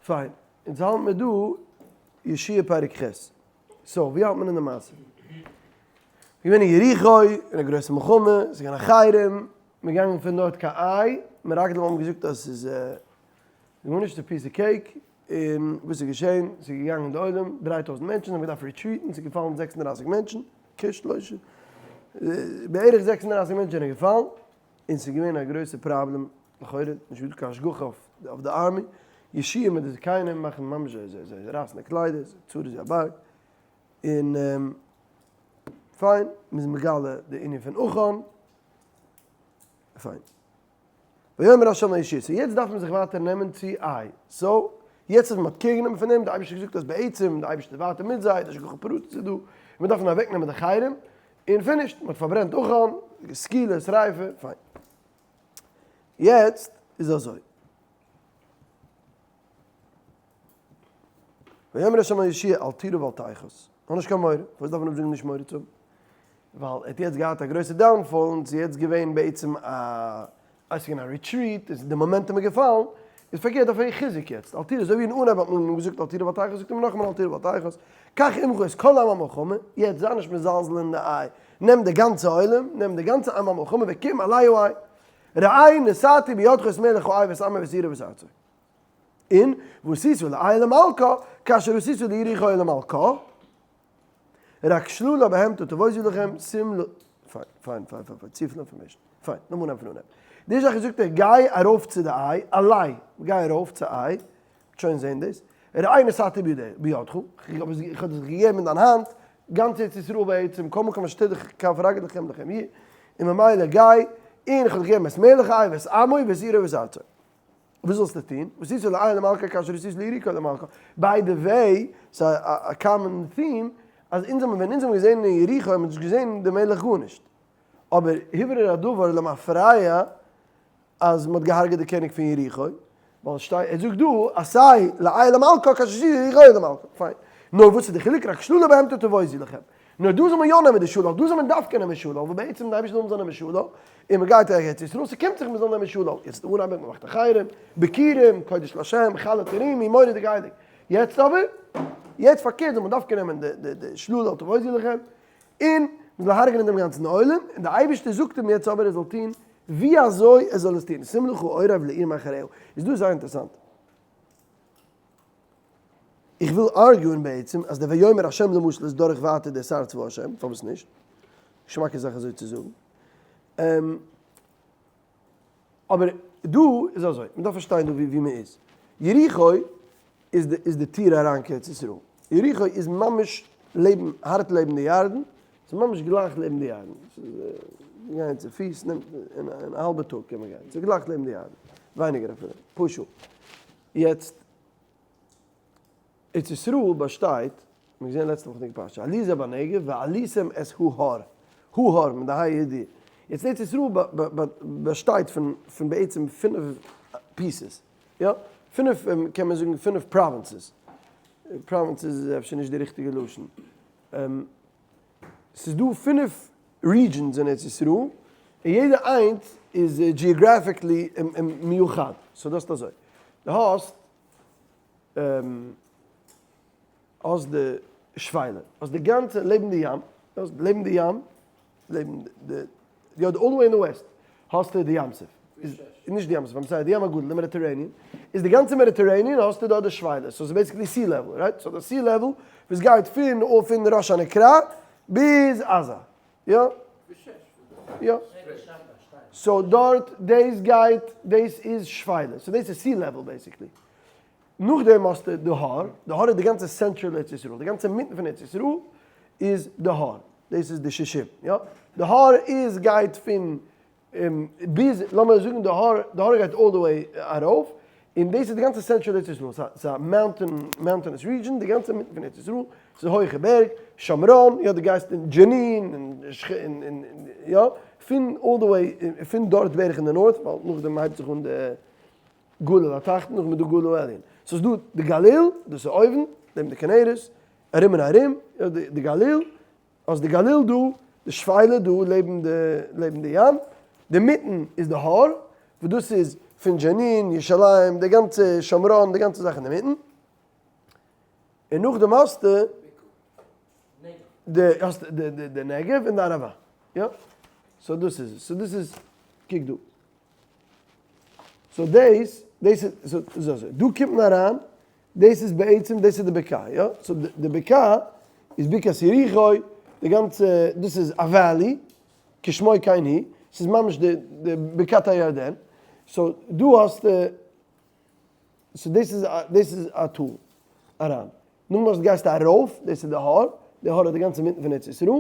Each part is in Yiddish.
פיין, אונז האלט מיר דא יהושע פרק ח'. so, ווי האלט מען אין די מעשה? געווען אין יריחו, אין א גרויסע מלחמה, ס'איז געווען א חרם, מ'איז געגאנגען פון דארט קיין עי, מרגלים האבן געזאגט אז ס'איז גארנישט, א piece of cake, און וואס איז געשען? ס'איז געגאנגען די עולם, 3000 מענטשן, זיי האבן געדארפט retreat ן, ס'איז געפאלן 36 מענטשן, כשלושה, בערך 36 מענטשן זענען געפאלן, און ס'איז געווען א גרויסע פראבלעם, לכאורה נישט געהאט קיין השגחה אויף די army, יהושע מיט די זקנים מאכן ממש זיי זיי רייסן די קליידער, ס'איז צרות ווי א בארג, און פיין, מ'איז מגלה די ענין פון עכן, פיין. ויאמר ה' ליהושע, so יעצט דארף מען זיך ווייטער נעמען צו עי, so יעצט אז מ'האט care גענומען פון דעם, די אייבערשטער האט געזאגט אז בעצם די אייבערשטער איז ווייטער מיט זיי, די השגחה פרטית איז דא, און מ'דארף נאר אוועקנעמען די חרם, און finished, מ'האט פארברענט עכן, סקילה, שריפה, פיין. יעצט איז אזוי. ויאמר ה' אל יהושע אל תירא ואל תחת. האב נישט קיין מורא. פארוואס דארף מען אים זאגן נישט מורא צו האבן? ווייל ער האט יעצט געהאט א גרויסע downfall און ס'איז יעצט געווען בעצם א עס איז געווען א retreat, איז די momentum איז געפאלן, איז פארקערט דארף ער חיזוק יעצט, אל תירא, אזוי ווי אין אנהייב האט מען אים געזאגט אל תירא ואל תחת, זאגט ער אים נאכאמאל אל תירא ואל תחת, קח עמך את כל עם המלחמה, יעצט זיי נישט מזלזל אין די עי, נעם די גאנצע עולם, נעם די גאנצע עם המלחמה וקום עלה העי, ראה נתתי בידך את מלך העי ואת עמו ואת עירו ואת ארצו. און ועשית לעי למלכה כאשר עשית ליריחו למלכה, רק שלל בהמתו תבוזו לכם, שים ל, פיין, פיין, פיין, פיין, פיין, צופיל information. פיין, לאמיר אנהייבן פון אנהייב. די זאך איז זאגט ער, גיי ארויף צו די עי, עלה, גיי ארויף צו עי, מ'וועט שוין זען דאס, ראה נתתי בידך, איך האב דאס געגעבן אין דיין האנט, גאנץ ארץ ישראל בעצם, כל מקום אשר תלך כף רגלכם לכם יהיה, און ממילא גיי, און איך האב דיך געגעבן את מלך העי ואת עמו ואת עירו ואת ארצו. וואס זאלסטו טון? ועשית לעי למלכה כאשר עשית ליריחו למלכה. by the way, ס'איז א common theme, אז אונז האבן ווען אונז האבן געזען אין יריחו האבן מיר נישט געזען די מלך גארנישט. אבער הוברר הדבר למפרע אז מ'האט געהארגעט די קעניג פון יריחו, ווייל שטייט, ער זאגט דא עשה לעי למלכה כאשר עשית ליריחו למלכה. פיין. נאר וואס איז די חילוק? רק שלל בהמתו תבוזו לכם. נאר דא זאל מען יא נעמען די שלל, דא זאל מען דווקא נעמען שלל, ווייל בעצם די אייבערשטער זאל נעמען שלל, און מען גייט ארץ ישראל, ס'קומט זיך מען זאל נעמען שלל, יעצט אנהייב האט מען געמאכט א חרם, ביכורים, קודש לשם, חלה תרימו, מורא'דיג הייליג, יעצט אבער, יעצט פארקערט זאל מען דווקא נעמען די די שלל תבוזו לכם, און מען זאל הרג'נען דעם גאנצן עולם, און די אייבערשטער זאגט אים יעצט אבער ער זאל טון ווי אזוי ער זאל עס טון, שים לך עורב לעיר מאחריה, איז דא זייער אינטערעסאנט. איך וויל argue ען בעצם אז דער ויאמר השם למשל איז דורך ווייטער דער שר צבא השם, פארוואס נישט? געשמאקע זאך אזוי צו זאגן. אבער דא איז אזוי, מען דארף פארשטיין דא ווי מען איז. יריחו איז די איז די טיר אריין קיין ארץ ישראל. יריחו איז ממש לעבן, הארט לעבן די ירדן, ס'איז ממש גלייך לעבן די ירדן. ס'איז גיין צו פיס נעמט אין א האלבע טאג קען מען גיין. ס'איז גלייך לעבן די ירדן. ווייניגער אפילו, פאר שעה. יעצט. ארץ ישראל באשטייט, מיר געזען לעצטע וואך אין די פרשה, עלו זה בנגב ועליתם את ההר, ההר מיט די ה' הידיעה, יעצט ארץ ישראל באשטייט פון פון בעצם פינף pieces, יא, פינף קען מען זאגן פינף provinces, provinces איז אפשר נישט די ריכטיגע לשון, ס'איז דא פינף regions אין ארץ ישראל, און יעדע איינס איז geographically מיוחד, so דו האסט אזוי, דו האסט האסט די שפלה, האסט די גאנצע לעבן די ים, האסט לעבן די ים, לעבן די, יא די all the way אין די west, האסטו די ים סוף, איז נישט די ים סוף, I'm sorry, די ים הגדול, די Mediterranean, איז די גאנצע Mediterranean האסטו דארט די שפלה, so ס'איז basically sea level, right? so די sea level וואס גייט פון פון ראש הנקרה ביז עזה, יא? יא. so דארט דאס גייט, דאס איז שפלה, so דאס איז sea level basically. נאכדעם האסטו די הר, די הר איז די גאנצע central ארץ ישראל, די גאנצע מיטן פון ארץ ישראל איז די הר, דאס איז די שישים, יא? די הר איז גייט פון ביז, לאמיר זאגן די הר, די הר גייט all the way ארויף, און דאס איז די גאנצע central ארץ ישראל, ס'איז א mountain, mountainous region, די גאנצע מיטן פון ארץ ישראל, ס'איז הויכע בערג, שומרון, יא דו גייסט אין דזשענין, און יא, פון all the way, פון דארט בערך אין די north, ווייל נאכדעם הייבט זיך אן די גליל התחתון, נאכדעם איז דא גליל העליון. ס'איז דא די גליל, דאס איז אויבן, נעבן די כנרת, ארום און ארום, יא די גליל, האסט די גליל דא, די שפלה דא לעבן די לעבן די ים, די מיטן איז די הר, וואס דאס איז פון דזשענין, ירושלים, די גאנצע שומרון, די גאנצע זאך אינדערמיטן. און נאכדעם האסטו די האסט די די די נגב און די ערבה. יא. so דאס איז עס. so דאס איז, קוק דא. so דאס, דאס איז, so איז אזוי. דא קומט מען אריין, דאס איז בעצם, דאס איז די בקעה, יא. so די בקעה איז בקעת יריחו, די גאנצע, דאס איז א valley, כשמו כן הוא, ס'איז ממש די די בקעת הירדן. so דא האסטו, so דאס איז א, דאס איז א טאל אריין. נאכדעם וואס גייסטו ארויף, דאס איז די הר, די הר איז די גאנצע מיטן פון ארץ ישראל,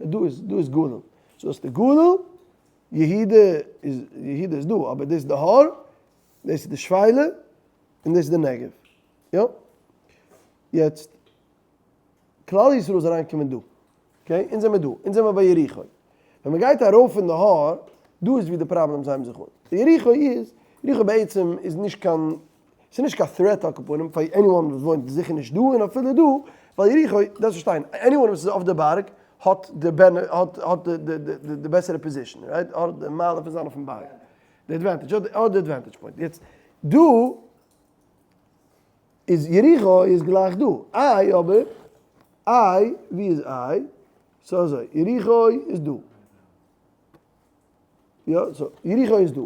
דא איז, דא איז גליל. so האסטו גליל, יהודה איז, יהודה איז דא, אבער דאס איז די הר, דאס איז די שפלה, און דאס איז די נגב. יא? יעצט, כלל ישראל איז אריינגעקומען דא. okay? אונז זעמיר דא. אונז זעמיר ביי יריחו. ווען מען גייט ארויף אין די הר, דא איז ווי די problems הייבן זיך אן. די יריחו איז, יריחו בעצם איז נישט קיין, ס'איז נישט קיין threat על כל פנים פאר anyone וואס וואוינט זיכער נישט דא און אפילו דא, ווייל יריחו, דארפסט פארשטיין, anyone וואס איז אויף די בארג האט די בענע, האט האט די די די בעסערע position, right? האט די מעלה פון זיין אויפן בארג. די advantage, האט די advantage point. יעצט, דא איז יריחו איז גלייך דא. איי אבער, איי, ווי איז איי? so אזוי, יריחו איז דא. יא, so יריחו איז דא.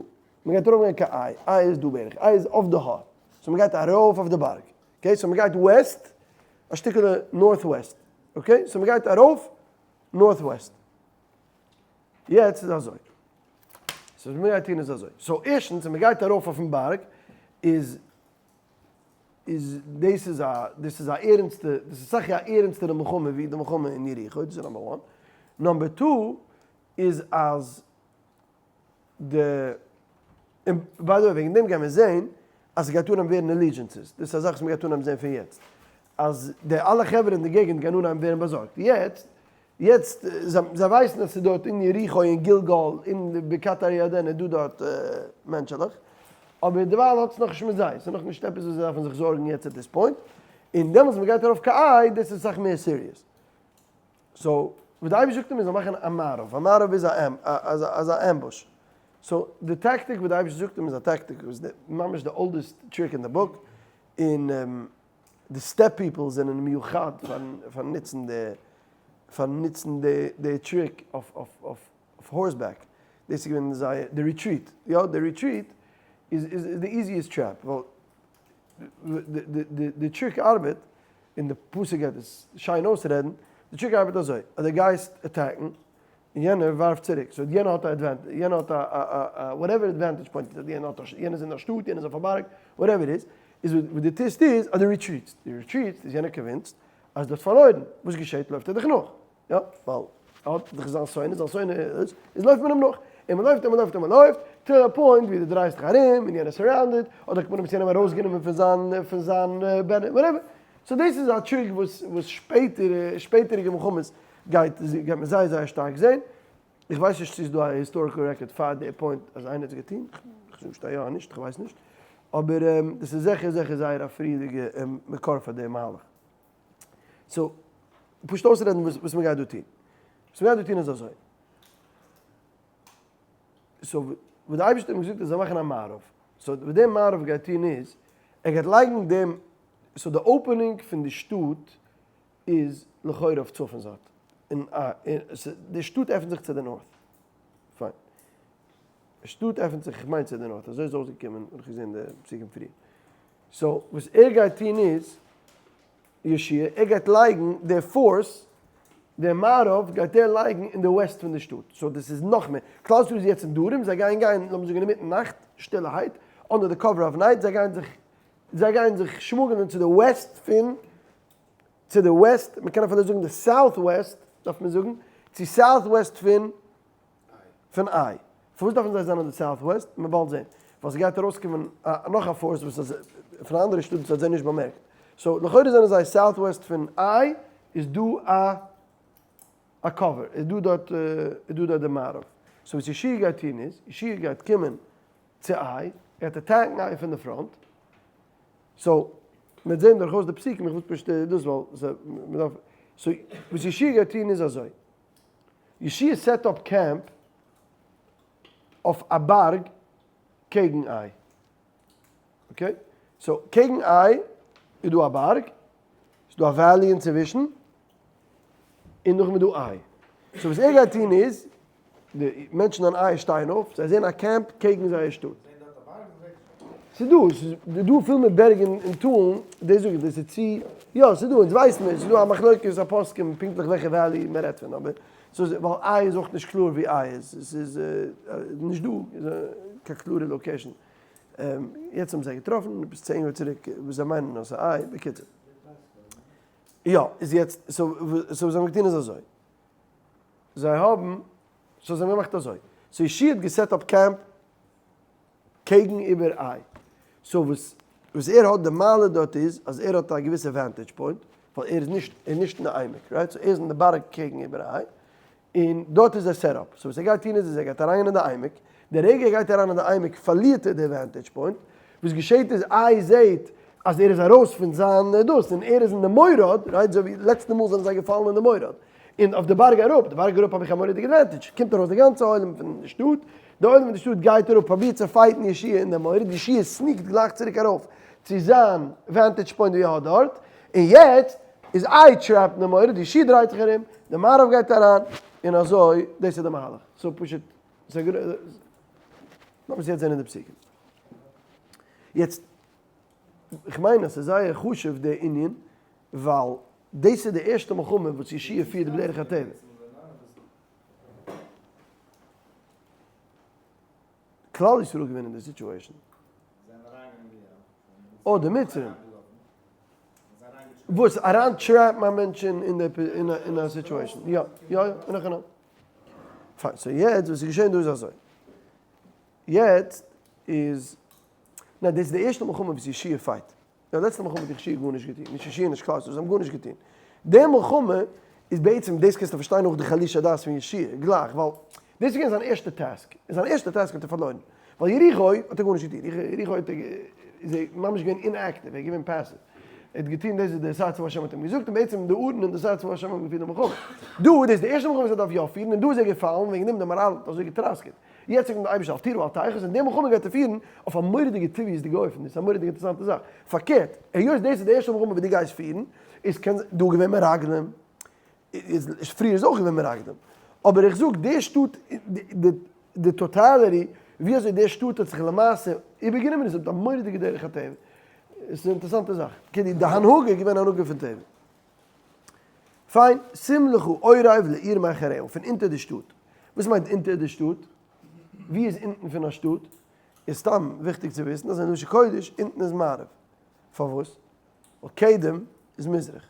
מען גייט ארויף גיין קיין איי, איי איז דא בערך, איי איז אויף די הר. so מען גייט ארויף אויף די בארג. okay, so מען גייט west, א שטיקעלע north west. okay, so מען גייט ארויף north west. יעצט איז אזוי. so וואס מען גייט טון איז אזוי. so ערשטנס ווען מען גייט ארויף אויפן בארג איז איז דאס איז א דאס איז א ערענסטע דאס איז סאך א ערענסטערע מלחמה ווי די מלחמה אין יריחו, דאס איז number one. number two איז אז די און by the way וועגן דעם גייען מיר זעהן אז ס'גייט אנהייבן ווערן allegiances, דאס איז א זאך וואס מ'גייט אנהייבן זעהן פון יעצט, אז די אלע חברה אין די געגענט גייען אנהייבן ווערן באזארגט, יעצט יעצט זיי ווייסן אז ס'איז דארט אין יריחו אין גלגל אין בקעת הירדן איז דא דארט מענטשעלעך, אבער דערווייל האט עס נאכנישט מיט זיי, ס'איז נאכנישט עפעס וואס זיי דארפן זיך זארגן יעצט at this point, און דעמאלטס ווען מ'גייט ארויף קיין איי דאס איז אסאך מער serious. so וואס די אייבערשטער זאגט אים איז זאל מאכן א מערב, א מערב איז א ambush, so די טאקטיק וואס די אייבערשטער זאגט אים איז א טאקטיק וואס איז ממש די oldest trick אין די book, און די steppe people זענען מיוחד פארן נוצן די פארן נוצן די trick אויף horseback, דאס איז געווען זייער די retreat, יא די retreat איז די easiest trap, ווייל די trick ארבעט, און די פסוק גייט עס שיין אויסרעדן, די trick ארבעט אזוי, אז דו גייסט attack ן, און יענער ווארפט צוריק, so יענער האט א advantage, יענער האט א whatever advantage point, יענער האט א, יענער איז אין א שטאט, יענער איז אויף א בארג, whatever איז, איז וואס דו טוסט איז אז דו retreat סט, דו retreat סט איז יענער convinced אז דו האסט פארלוירן, וואס געשעט לויפט ער דיך נאך, יא, ווייל ער האט דאך זיין שונא, זיין שונא איז, איז לויפט מען אים נאך, און מען לויפט און מען לויפט און מען לויפט, to a point ווי דו דרייסט דיך ארום און יענער surrounded, אדער כמובן האסט יענעם ארויסגענומען פון זיין פון זיין banner, whatever. so דאס איז א trick וואס וואס שפעטערע שפעטעריגע מלחמות גייט גייט מען זייער זייער שטארק זען. איך ווייס נישט צו ס'איז דא א historical record פאר די point אז איינער האט עס געטון, כ'זאג נישט א יא א נישט, כ'ווייס נישט, אבער דאס איז זיכער זיכער זייער א פריערדיגע מקור פאר די מהלך. so, פשוט אויסרעדן וואס מען גייט דא טון. וואס מען גייט דא טון איז אזוי. so, וואס די אייבערשטער האט אים געזאגט ער זאל מאכן א מערב. so, וואס דער מערב גייט טון איז, ער גייט לייגן דעם, so די opening פון די שטאט איז לכאורה אויף צפון זייט. און די שטאט עפנט זיך צו די north. פיין. די שטאט עפנט זיך, איך מיין צו די north, אזוי איז אויסגעקומען, האב איך געזען די פסוקים פריער. so וואס ער גייט טון איז, יהושע, ער גייט לייגן די force, די מערב גייט ער לייגן אין די west פון די שטאט, so דאס איז נאך מער, כלל ישראל איז יעצט אין דרום, זיי גייען גיין, לאמיר זאגן אינמיטן נאכט, שטילערהייט, under the cover of night, זיי גייען זיך, זיי גייען זיך שמוגלען צו די west פון, צו די west, מען קען אפילו זאגן די south west, דארף מען זאגן, צו south west פון. פון איי. פארוואס דארפן זיי זיין אין די south west? מ'וועט באלד זען. ווייל ס'גייט ארויסקומען נאך א force וואס איז פון א אנדערע שטאט וואס האט זיי נישט באמערקט. so לכאורה זענען זיי south west פון איי איז דא א א קאווער איז דא דארט איז דא דארט די מערב. so וואס יהושע גייט טון איז, יהושע גייט קומען צו איי, ער גייט attack ן איי פון די front. so מ'וועט זען דורכאויס די פסוקים, איך וויל פשוט דאס ווייל מ'דארף, so וואס יהושע גייט טון איז אזוי. יהושע set up camp אויף א בארג קעגן איי. Okay? So קעגן איי איז דא א בארג, ס'איז דא א valley אינצווישן, און נאכדעם איז דא איי. So וואס ער גייט טון איז, די מענטשן אין איי שטייען אויף, זיי זעען א קעמפ קעגן זייער שטאט. ס'איז דא, ס'איז דא פיל מיט בערג און טאלן, דאס זאג איך, דאס איז צו, יא ס'איז דא, אונז ווייסן נישט, ס'איז דא א מחלוקת הפוסקים פונקטליך וועלכע valley מען רעדט פון, אבער ס'איז, ווייל איי איז אויך נישט קלאר ווי איי איז, ס'איז נישט דא קיין קלארע location. יעצט האבן זיי געטראפן, עפעס צען יאר צוריק, וואס זיי מיינען אז ס'איז איי, בקיצור. יא, איז יעצט, so וואס זיי האבן געטון איז אזוי. זיי האבן, so זיי האבן געמאכט אזוי. So יהושע האט גע set up camp קעגן איבער איי. So וואס וואס ער האט די מעלה דארט איז אז ער האט א געוויסע vantage point, ווייל ער איז נישט ער איז נישט אין די עמק, right? So ער איז אין די בארג קעגן איבער איי, און דארט איז ער set up. So וואס ער גייט טון איז אז ער גייט אריין אין די עמק, די רגע ער גייט אריין אין די עמק פארלירט ער די vantage point, וואס געשעט איז איי זעט אז ער איז ארויס פון זיין דאס און ער איז אין די מורד, right? אזוי ווי לעצטע מאל זענען זיי געפאלן אין די מורד, און אויף די בארג אראפ, די בארג אראפ האב איך א מורא'דיגע advantage, קומט ארויס די גאנצע עולם פון די שטאט, די עולם פון די שטאט גייט אראפ פרובירט צו fight ן יהושע אין די מורד, יהושע sneak ט גלייך צוריק ארויף צו זיין vantage point ווי ער האט דארט, און יעצט איז איי trapped אין די מורד, יהושע דרייט זיך ארום, די מערב גייט אריין, און אזוי, דאס איז די מהלך, so פשוט, לאמיר עס יעצט זען אין די פסוקים. יעצט, איך מיין אז ס'איז זייער חשוב די ענין, ווייל דאס איז די ערשטע מלחמה וואס יהושע פירט בדרך הטבע. כלל ישראל איז געווען אין די situation. אה, די מצרים. וואס? אריין trap ן א מענטש אין א situation. יא, יא, יא, אין הכי נמי. פיין, so יעצט וואס איז געשען דא איז אזוי. יעצט איז, ניין דאס איז די ערשטע מלחמה וואס יהושע fight. די לעצטע מלחמה האט יהושע גארנישט געטון, נישט יהושע נישט כלל ישראל, זיי האבן גארנישט געטון. די מלחמה איז בעצם, דאס קענסטו פארשטיין אויך די חלישת הדעת פון יהושע, גלייך, ווייל דאס איז געווען זיין ערשטע task, און זיין ערשטע task האט ער פארלוירן, ווייל יריחו האט ער גארנישט געטון, יריחו האט ער, איז ער ממש געווען inactive, ער איז געווען passive, ער האט געטון דאס וואס דער שר צבא השם האט אים געזאגט, און בעצם די ארון און די שר צבא השם האבן געפירט די מלחמה. דא, דאס איז די ערשטע מלחמה וואס ער דארף יא פירן, און דא איז ער געפאלן, וועגן דעם די מאראל האט אזוי געטראסקעט. יעצט זאגט אים דער אייבערשטער אל תירא ואל תחת, און די מלחמה גייט ער פירן אויף א מורא'דיגע טבעיות'דיגע אופן, דאס איז א מורא'דיגע אינטערעסאנטע זאך, פארקערט, היות דאס איז די ערשטע מלחמה וואס דו גייסט פירן, איז קען זיין, דא געווען מרגלים, איז פריער איז אויך געווען מרגלים, אבער איך זאג די שטאט, די totality ווי אזוי די שטאט האט זיך למעשה איבערגענומען איז א מורא'דיגע דרך הטבע, עס איז א אינטערעסאנטע זאך, כאילו די הנהגה איז געווען הנהגה פון טבע. פיין, שים לך עורב לעיר מאחוריה, פון אונטער די שטאט. וואס מיינט אונטער די שטאט? ווי איז אונטן פון א שטאט? איז סתם וויכטיג צו וויסן אז אין לשון קודש אונטן איז מערב. פארוואס? ווייל קדם איז מזרח.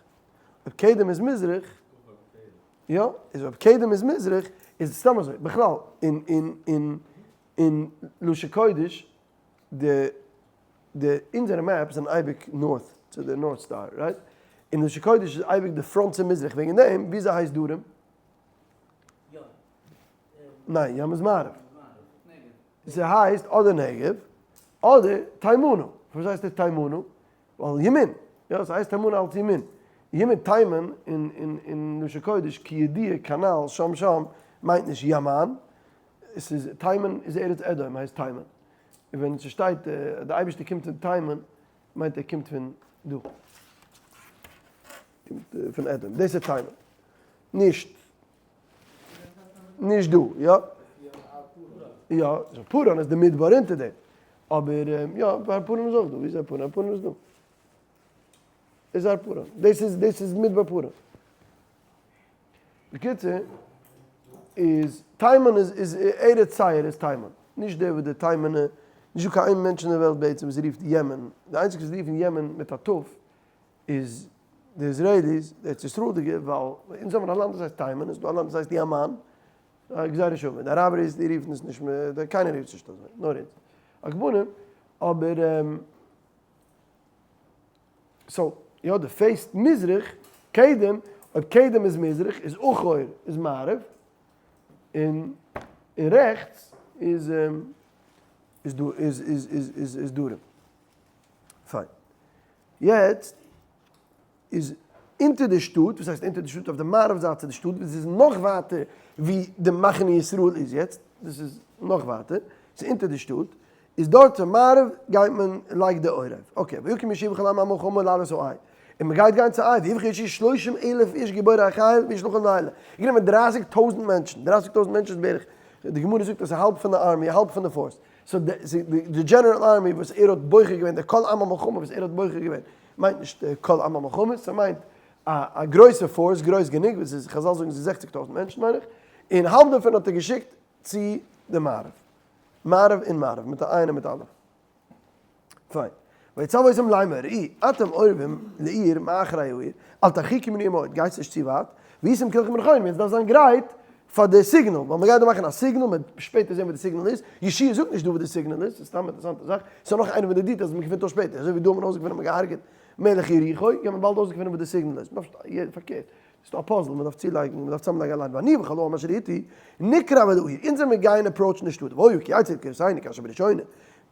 אויב קדם איז מזרח, יא, איז אויב קדם איז מזרח, איז סתם אזוי, בכלל, אין אין אין אין לשון קודש, די די אונזערע maps זענען אייביג north צו די north star, right? אין לשון קודש איז אייביג די front צו מזרח, וועגן דעם וויאזוי הייסט דרום? ניין, ים איז מערב. ס'הייסט אדער נגב אדער תימנו. פארוואס הייסט עס תימנו? ווייל ימין. יא, ס'הייסט תימנו אלס ימין. ימין תימן אין אין לשון קודש כידוע כנל שם שם מיינט נישט ימן. עס איז תימן איז ארץ אדום הייסט תימן. און ווען ס'שטייט די אייבערשטער קומט פון תימן מיינט ער קומט פון דא. קומט פון אדום. דאס איז תימן. נישט נישט דא, יא? יא, פארן איז די מדבר אונטער דעם. אבער יא, פארן איז אויך דא. ווי איז פארן? פארן איז דא. איז הר פארן. דאס איז דאס איז מדבר פארן. בקיצור, איז תימן איז איז ארץ שעיר איז תימן. נישט דער וואס די תימן'ע, נישט דא קיין איין מענטש אין די וועלט בעצם וואס רופט יעמען. די איינציגסטע וואס רופן יעמען מיט א ת' איז די Israelis, די ארץ ישראל'דיגע, ווייל אונז האבן א לאנד וואס הייסט תימן, עס איז דא א לאנד וואס הייסט יאמאן, א גזירה שווה, די אראבער איז די רופן עס נישט מער, קיינער רופט עס נישט אזוי, נאר אונז. על כל פנים, אבער so, יא די face מזרח, קדם, אויב קדם איז מזרח, איז אחור איז מערב, און און רעכטס איז איז דא איז איז איז איז איז דרום. פיין. יעצט איז אונטער די שטאט, וואס הייסט אונטער די שטאט? אויף די מערב זייט צו די שטאט, וואס איז נאך ווייטער ווי די מחנה ישראל איז יעצט, דאס איז נאך ווייטער, ס'איז אונטער די שטאט, איז דארט צו מערב גייט מען לייגט די עורב, okay, ויקם יהושע וכל העם המלחמה לעלות העי, און מען גייט גיין צו עי, ויבחר יהושע שלושים אלף איש גיבורי החיל וישלחם לילה, גענומען דרייסיג טויזנט מענטשן, דרייסיג טויזנט מענטשן איז בערך, די גמרא זאגט אז ס'איז האלב פון די army, האלב פון די force, so די general army וואס ער האט בוחר געווען, די כל עם המלחמה וואס ער האט בוחר געווען, מיינט נישט כל עם המלחמה, ס'מיינט א גרויסע force, גרויס גענוג, וואס איז, חזל זאגן ס'איז זעכציג טויזנט מענטשן מיין איך, און האלב דערפון האט ער געשיקט צו די מערב. מערב און מערב, מיט א עין און מיט אלף. פיין. ויצו אותם לאמר, ראו, אתם אורבים לעיר מאחרי העיר, אל תרחיקו מן העיר מאוד, גייטס נישט צו ווייט, והייתם כולכם נכונים, יעצט דארף זיין גרייט פאר די סיגנאל, ווייל מ'גייט דא מאכן א סיגנאל, מ'וועט שפעטער זען וואס די סיגנאל איז, יהושע זאגט נישט דא וואס די סיגנאל איז, ס'איז סתם א אינטערעסאנטע זאך, ס'איז נאך איינע פון די details וואס מ'געפינט אויס שפעטער, אזוי ווי דא האט מען אויסגעפונען מ'האט געהארגעט מלך יריחו, קען מען באלד אויסגעפינען וואס די סיגנאל איז, מ'דארף פארקערט, ס'איז דא א puzzle, מ'דארף צולייגן, מ'דארף צוזאמלייגן אליין, ואני וכל העם אשר איתי, נקרב אל העיר, אונז וועלן מיר גייען approach ן די שטאט, והיה כי יצאו לקראתנו כאשר בראשונה,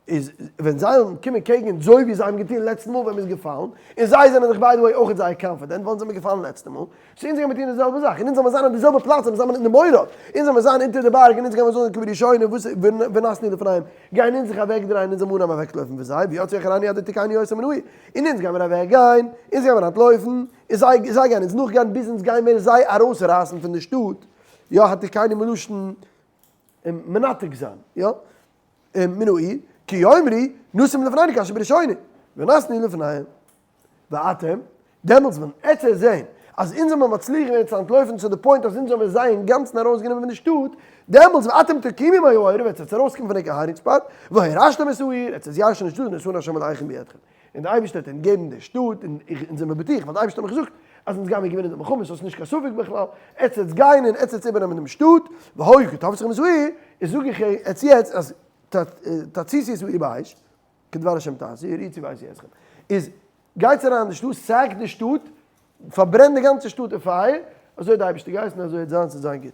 איז ווען זיי וועלן קומען קעגן אונז אזוי ווי זיי האבן געטון לעצטן מאל ווען מ'איז געפאלן, און זיי זענען זיך by the way אויכעט זייער confident ווייל אונז זעמיר געפאלן לעצטע מאל, so אונז גיימיר טון די זעלבע זאך, און אונז זאל מיר זיין אויף די זעלבע פלאץ, זאל מיר זיין אין די מורד, אונז זאל מיר זיין אונטער די בארג און אונז גיימיר זאגן כבראשונה וואס ונסנו לפניהם, גייען אונז זיך אוועקדרייען אונז זאל מיר אנהייבן אוועקלויפן פון זיי, ויצאו אחרינו עד התקנו אותם מן העיר, און אונז גיימיר אוועקגיין, אונז גיימיר אנטלויפן, און זיי זיי גייען אונז נאכגיין ביז אונז גיימיר זיי ארויסרייסן פון די שטאט, יא התקנו מלשון מנתק זיין, יא. מן העיר, כי יאמרו, נסום לפנינו כאשר בראשונה, ונסנו לפניהם. ואתם, דעמאלטס ווען עטץ וועט זען אז אונז האבן מצליח געווען צו אנטלויפן צו די point אז אונז האבן זיי אינגאנצן ארויסגענומען פון די שטאט, דעמאלטס ואתם תקומו מהעורב, וועט עטץ ארויסקומען פון ענקער hiding spot, והורשתם את העיר, עטץ וועט ירש'ן די שטאט ונתנה השם אלקיכם בידכם. און דער אייבערשטער וועט ענק געבן די שטאט, און אונז זעמיר בטוח, ווייל דער אייבערשטער האט מיך געזאגט אז אונז גיימיר געווינען די מלחמה, so עס איז נישט קיין ספק בכלל, עטץ וועטס גיין און עטץ וועטס איבערנעמען דעם שטאט, והיה כי תפסכם את העיר, איז זאג איך עטץ יעצט אז תציתו את העיר באש, כדבר השם תעשו, הריצו והסיעו אתכם. איז גייטס אריין אין די שטאט, sack ט די שטאט, פארברענט די גאנצע שטאט אין פייער, אזוי האט די אייבערשטער געהייסן אזוי וועט זיין, ס'וועט זיין גוט.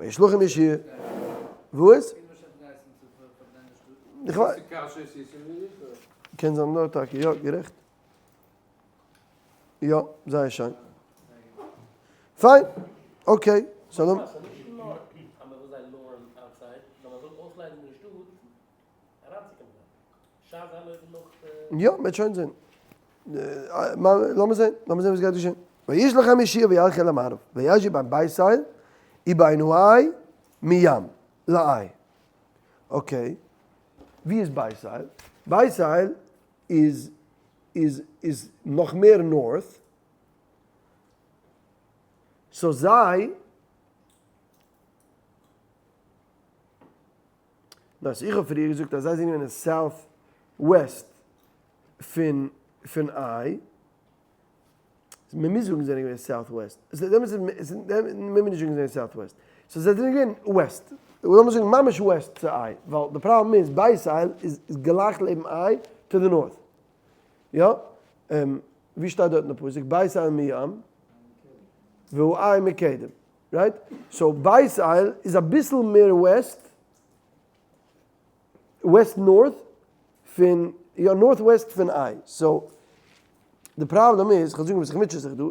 וישלחם יהושע וואס? איך ווייס. קען זיין דארט טאקע, יא, גערעכט. יא, זייער שיין. פיין, okay, שלום. יא, מ'וועט שוין זען. לאמיר זען, לאמיר זען וואס גייט געשען. וישלחם יהושע וילכו אל המערב, וישבו בין בית אל ובין העי מים לעי. okay, ווי איז בית אל? בית אל איז איז איז נאך מער north, so זיי. ניין, איך האב פריער געזאגט אז זיי זענען געווען אין south west פון פון איי, מען מוז זאגן זיי זענען געווען south west, מען מוז נישט זאגן זיי זענען south west, so זיי זענען געווען west, לאמיר זאגן ממש west צו איי, ווייל די פראבלעם איז בית אל איז גלייך לעבן איי to the north, יא? ווי שטייט דארט אין די פסוק בית אל מים והעי מקדם? right? so בית אל איז אביסל מער west, west north פון, יא north west פון איי, so די פראבלעם איז, כ'וועל זאגן וואס איך מוטשע זיך דא,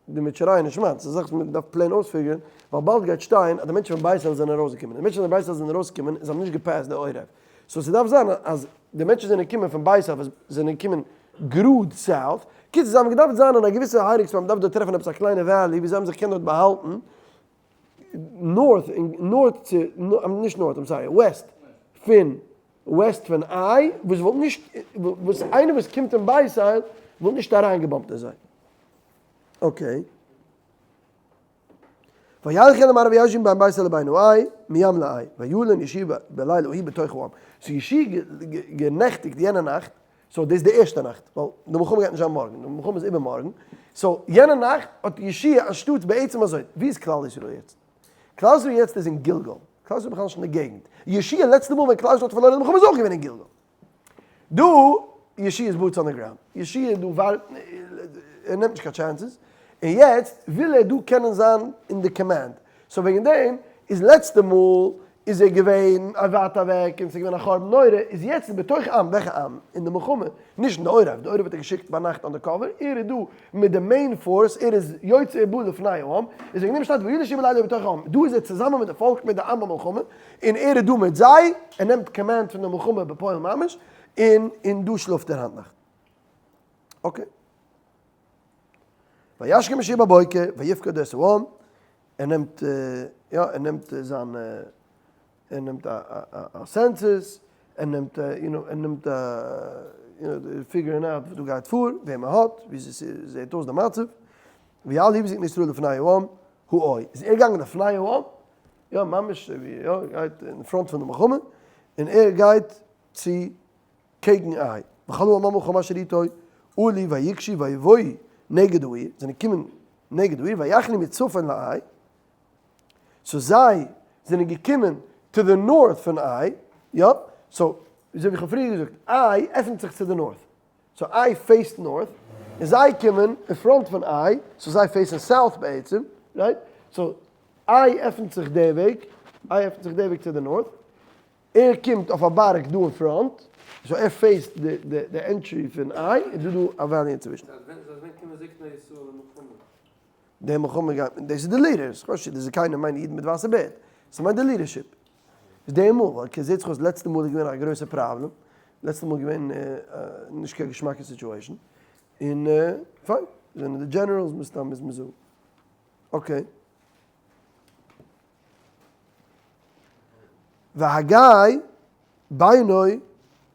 די מוטשעריי איז נישט מיינס, ס'איז א זאך וואס מ'דארף plain אויס figure ן, ווייל באלד גייט שטיין אז די מענטשן פון בית אל זענען ארויסגעקומען, די מענטשן פון בית אל זענען ארויסגעקומען און זיי האבן נישט געפעסט די עורב, so ס'דארף זיין אז די מענטשן זענען געקומען פון בית אל וואס זענען געקומען גראד south, קיצור זיי האבן געדארפט זיין אין א געוויסע hiding spot, מ'דארף דא טרעפן עפעס א קליינע valley ווי זיי האבן זיך געקענט דארט באהאלטן, north און north צו, נישט north, I'm sorry, west פון, west פון איי, וואס וואלט נישט, וואס איינער וואס קומט אין בית אל וואלט נישט אריינגעבאמפט אין זיי. okay. וילכו אל המערב וישבו בין בית אל ובין העי מים לעי, וילן יהושע בלילה ההוא בתוך העם. so יהושע גענעכטיגט יענע נאכט, so דאס איז די ערשטע נאכט, ווייל די מלחמה גייט נישט זיין מארגן, די מלחמה איז איבערמארגן, so יענע נאכט האט יהושע אנשטאט בעצם אזוי, ווי איז כלל ישראל יעצט? כלל ישראל יעצט איז אין גלגל, כלל ישראל איז בכלל נישט אין די געגנט, יהושע לעצטע מאל ווען כלל ישראל האט פארלוירן די מלחמה איז אויך געווען אין גלגל. דא, יהושע איז boots on the ground, יהושע איז דא ווארט, ער נעמט נישט קיין chances, און יעצט וויל ער דא קענען זיין אין די command, so וועגן דעם איז לעצטע מאל איז ער געווען ווייט אוועק און ס'איז געווען א חורבן נורא, איז יעצט איז בתוך עם, וועלכע עם? אין די מלחמה, נישט אין די עורב, די עורב האט ער געשיקט ביינאכט undercover, ער איז דא מיט די main force, ער איז יוצא ובא לפני העם, איז וועגן דעם שטייט וילך יהושע בלילה בתוך העם, דא איז ער צוזאמען מיט די פאלק מיט די עם במלחמה, און ער איז דא מיט זיי, ער נעמט command פון די מלחמה בפועל ממש, און און דא שלאפט ער היינט נאכט. Okay. וישכם יהושע בבוקר ויפקד את העם, ער נעמט יא ער נעמט זיין ער נעמט א census, ער נעמט you know ער נעמט א you know figuring out וואס דא גייט פאר, וועם מען האט, ווי ס'זעהט אויס די מצב, ויעלו הוא וזקני ישראל לפני העם, האי, איז ער געגאנגען לפני העם, יא ממש ווי יא גייט אין front פון די מלחמה, און ער גייט צו קעגן עי, וכל העם המלחמה אשר איתו, עלו ויגשו ויבואו נגד העיר, זענען געקומען נגד העיר, ויחנו מצפון לעי, so זיי זענען געקומען to the north פון עי, יא, so אזוי ווי איך האב פריער געזאגט, עי עפנט זיך צו די north, so עי faced north, און זיי קומען אין front פון עי, so זיי face ן south בעצם, right? So עי עפנט זיך די וועג, עי עפנט זיך די וועג צו די north, ער קומט אויף א בארג דא אין front, so ער faced די entry פון עי, און דא דא א valley אינצווישן. זייט ווען קומען זקני ישראל למלחמה? די מלחמה גייט מיט, דאס איז די leaders, כ'ווייס נישט די זקנים מיינט אידן מיט ווייסע בערד, ס'מיינט די leadership. איז די מאל, ווייל כ'זעט זיך אויס לעצטע מאל איז געווען א גרויסע פראבלעם, לעצטע מאל איז געווען נישט קיין געשמאקע situation, און פיין, זענען די generals מסתם איז מען זאגן. Okay. והגיא בינו